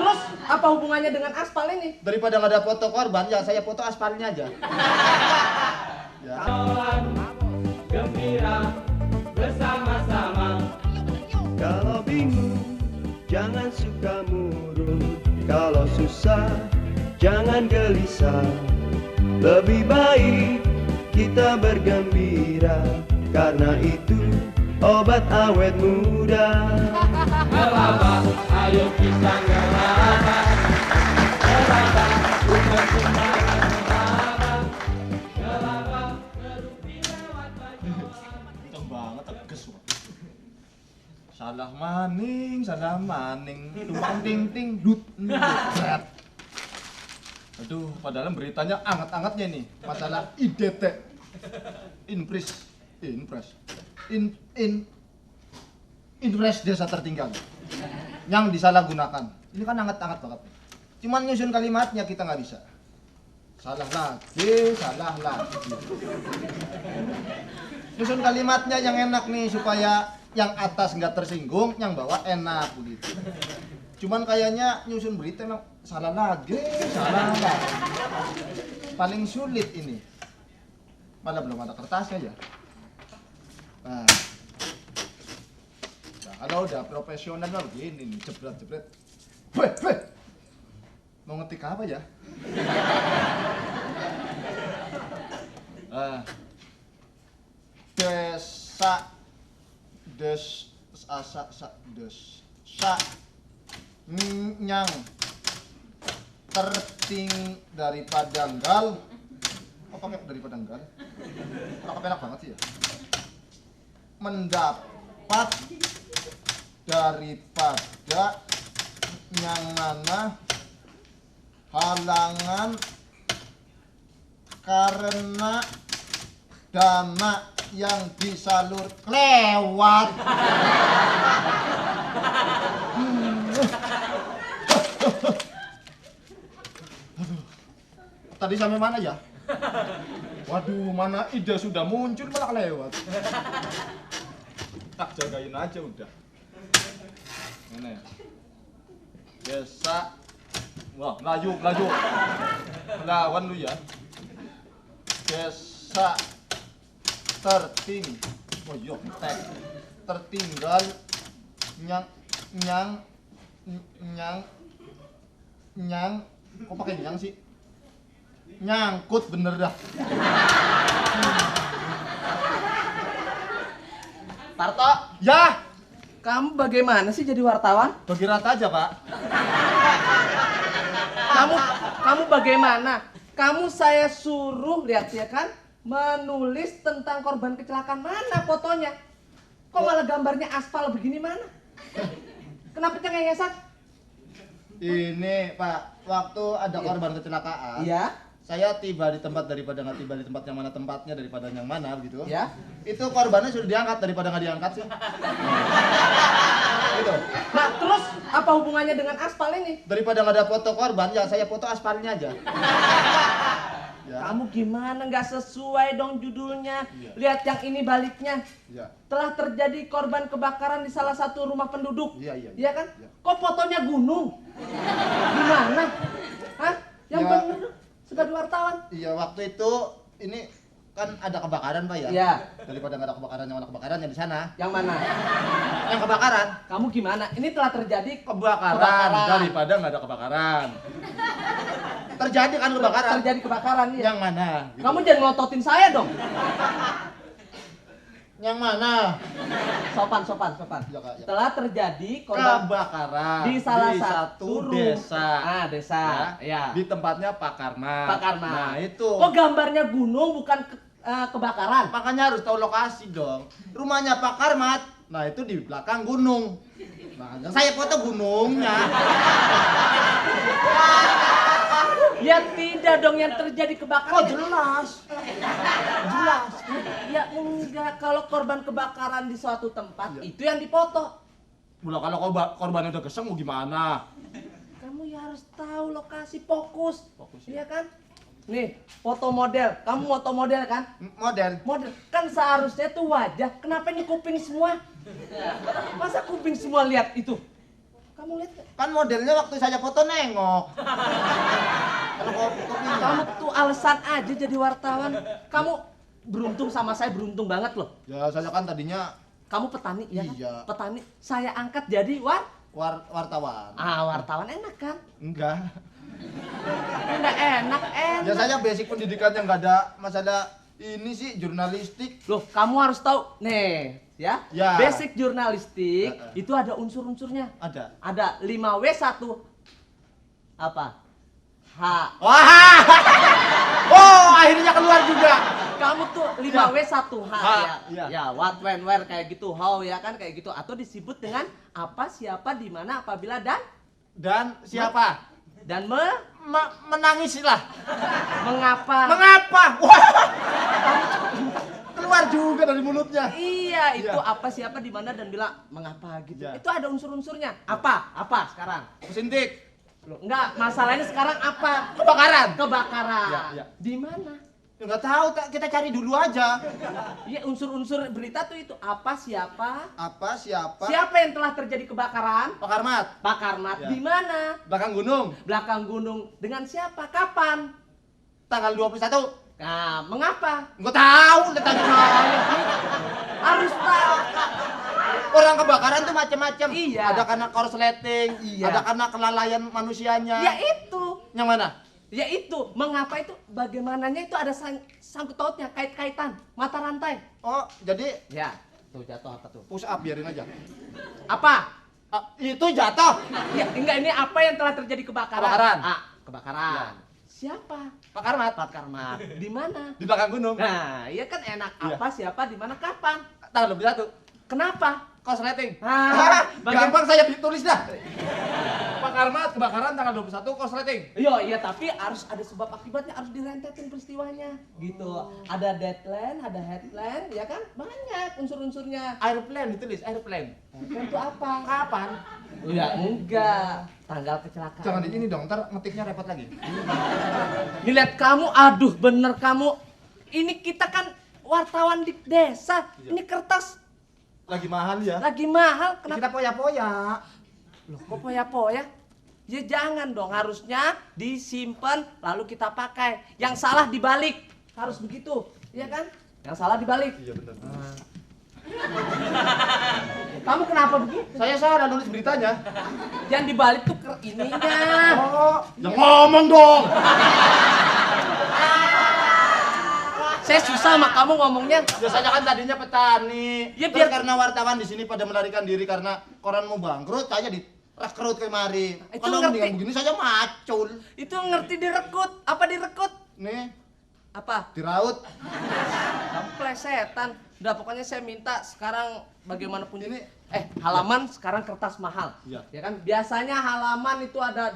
terus apa hubungannya dengan aspal ini? Daripada nggak ada foto korban, ya saya foto aspalnya aja. Ya. Gembira bersama-sama. Kalau bingung, jangan suka murung. Kalau susah, jangan gelisah. Lebih baik kita bergembira, karena itu obat awet muda. Gelabah, ayo kita gelabah. Gelabah, bukan sembarang gelabah. Gelabah, terupi lewat baju. Kenceng banget, tegas banget. Salah maning, tumpang ting dut. Berat. Aduh, padahal beritanya anget-angetnya nih, masalah IDT. Impres desa tertinggal yang disalahgunakan. Ini kan anget-anget banget. Cuman nyusun kalimatnya kita nggak bisa. Salah lagi. Nyusun kalimatnya yang enak nih supaya yang atas nggak tersinggung, yang bawah enak begitu. Cuman kayaknya nyusun berita emang salah lagi. Paling sulit ini. Malah belum ada kertasnya ya. Nah, kalau udah profesional lah begini nih, jebret. Weh. Mau ngetik apa ya? Desa nyang terting daripada nggal. Apa pakai daripada nggal? Kok enak banget sih ya? Mendapat daripada yang mana halangan karena dana yang disalur lewat. Tadi sampai mana ya? Waduh, mana ide sudah muncul malah lewat. Tak jagain aja udah. Mana ya? Desa. Wah, melaju. Melawan lu ya. Desa tertinggal nyang kok pakai nyang sih? Nyangkut bener dah. Tarto, Ya, kamu bagaimana sih jadi wartawan? bagi rata aja, Pak. Kamu bagaimana? Kamu saya suruh lihat ya kan, menulis tentang korban kecelakaan. Mana fotonya? Kok malah gambarnya aspal begini mana? Kenapa cengengesan? Ini, Pak, waktu ada korban kecelakaan. Iya. Saya tiba di tempat daripada nggak tiba di tempat yang mana tempatnya daripada yang mana gitu. Ya. Itu korbannya sudah diangkat daripada nggak diangkat sih. Gitu. Nah, terus apa hubungannya dengan aspal ini? Daripada nggak ada foto korban, ya saya foto aspalnya aja. Ya. Kamu gimana? Nggak sesuai dong judulnya. Iya. Lihat yang ini baliknya. Ya. Telah terjadi korban kebakaran di salah satu rumah penduduk. Iya. Iya kan? Iya. Kok fotonya gunung? Gimana? Hah? Yang Ya. bener dong, sebagai wartawan. Iya, waktu itu ini kan ada kebakaran, Pak ya. Iya. Daripada nggak ada kebakaran, yang mana kebakaran yang di sana. Yang mana? Yang kebakaran. Kamu gimana? Ini telah terjadi Kebakaran daripada nggak ada kebakaran. Terjadi kan kebakaran. Terjadi kebakaran ya. Yang mana? Gitu. Kamu jangan ngototin saya dong. Yang mana? Sopan. Ya, Kak, ya. Telah terjadi korban Kebakaran di salah di satu desa. Desa. Ya. Di tempatnya Pak Karma. Pak Karma. Nah, itu. Kok gambarnya gunung bukan kebakaran? Makanya harus tahu lokasi dong. Rumahnya Pak Karmat. Nah, itu di belakang gunung. Nah, saya foto gunungnya. Ya tidak dong, yang terjadi kebakaran. Oh, jelas. Ya enggak, kalau korban kebakaran di suatu tempat Ya. itu yang dipoto. Mula kalau korbannya udah geseng mau gimana? Kamu ya harus tahu lokasi, fokus. Fokus, Iya ya. kan? Nih, foto model. Kamu foto model kan? Modern. Model. Kan seharusnya tuh wajah. Kenapa ini kuping semua? Masa kuping semua lihat itu? Kamu lihat nggak? Kan modelnya waktu saya foto nengok. Kalau kopinya. Kamu tuh alasan aja jadi wartawan. Kamu beruntung sama saya, beruntung banget loh. Ya saya kan tadinya Kamu petani ya kan? Iya. Petani. Saya angkat jadi wartawan. wartawan enak kan? Enggak. Enggak enak. Ya saya basic pendidikannya nggak ada masalah ini sih jurnalistik. Loh, kamu harus tahu nih, ya. Ya. Basic jurnalistik itu ada unsur-unsurnya. Ada. Ada 5W1 apa? H. Wah. Oh, akhirnya keluar juga. Kamu tuh 5W1 H ya. Iya. Ya, what when where kayak gitu, how ya kan kayak gitu atau disebut dengan apa, siapa, di mana, apabila Dan siapa? dan Menangis lah. mengapa. Mengapa? Wah. Keluar juga dari mulutnya. Iya, itu Iya. apa, siapa, di mana dan bilang mengapa gitu. Iya. Itu ada unsur-unsurnya. Apa? Apa sekarang? Kesintik. Loh, enggak, masalahnya sekarang apa? Kebakaran. Kebakaran. Iya, iya. Di mana? Ya, nggak tahu, kita cari dulu aja. Iya, unsur-unsur berita tuh itu apa, siapa? Apa, siapa? Siapa yang telah terjadi kebakaran? Pak Karmat. Pak Karmat. Ya. Di mana? Belakang gunung. Belakang gunung. Dengan siapa? Kapan? Tanggal 21. Nah, mengapa? Nggak tahu, tanya saya. Harus tahu. Orang kebakaran tuh macam-macam. Iya. Ada karena korsleting, Iya. ada karena kelalaian manusianya. Ya itu. Yang mana? Ya itu. Mengapa itu? Bagaimananya itu ada sangkut pautnya, kait-kaitan, mata rantai. Oh, jadi Ya. Tuh jatuh apa tuh? push up biarin aja. Apa? Itu jatuh. Ya, enggak, ini apa yang telah terjadi kebakaran? Kebakaran. Kebakaran. Ya. Siapa? Pak Karmat. Pak Karmat. Di mana? Di belakang gunung. Nah, iya kan enak. Iya. Apa, siapa, di mana, kapan? Tanggal 21. Kenapa? Korsleting. Ah, Gampang saya tulis dah. Pak Karmat kebakaran tanggal 21 korsleting. Iya, tapi harus ada sebab akibatnya, harus direntetin peristiwanya. Gitu. Ada deadline, ada headline, ya kan? Banyak unsur-unsurnya. Airplane ditulis, airplane. Headline itu apa? Kapan? Ya enggak. Tanggal kecelakaan. Jangan di ini dong, ntar ngetiknya repot lagi. Nih lihat kamu, aduh bener kamu. Ini kita kan wartawan di desa. Iya. Ini kertas Lagi mahal ya. lagi mahal. Kita Kenapa? poya-poya. Loh, kok poya-poya? Ya jangan dong, harusnya disimpan lalu kita pakai. Yang salah dibalik. Harus begitu, ya kan? Yang salah dibalik. Iya benar. Kamu kenapa begitu? Saya salah nulis beritanya. Yang dibalik tuh ininya. Oh, yang ngomong dong. Saya susah sama kamu ngomongnya. Biasanya kan tadinya petani. Ya, Terus biar- karena wartawan di sini pada melarikan diri karena koran mau bangkrut, saya direkrut kemari. Itu Kalau ngerti. mendingan begini saya macul. Itu ngerti direkrut. Apa direkrut? Nih, Apa? diraut. Kamu plesetan. Udah pokoknya saya minta sekarang bagaimanapun Ini- halaman sekarang kertas mahal. Iya. Ya kan? Biasanya halaman itu ada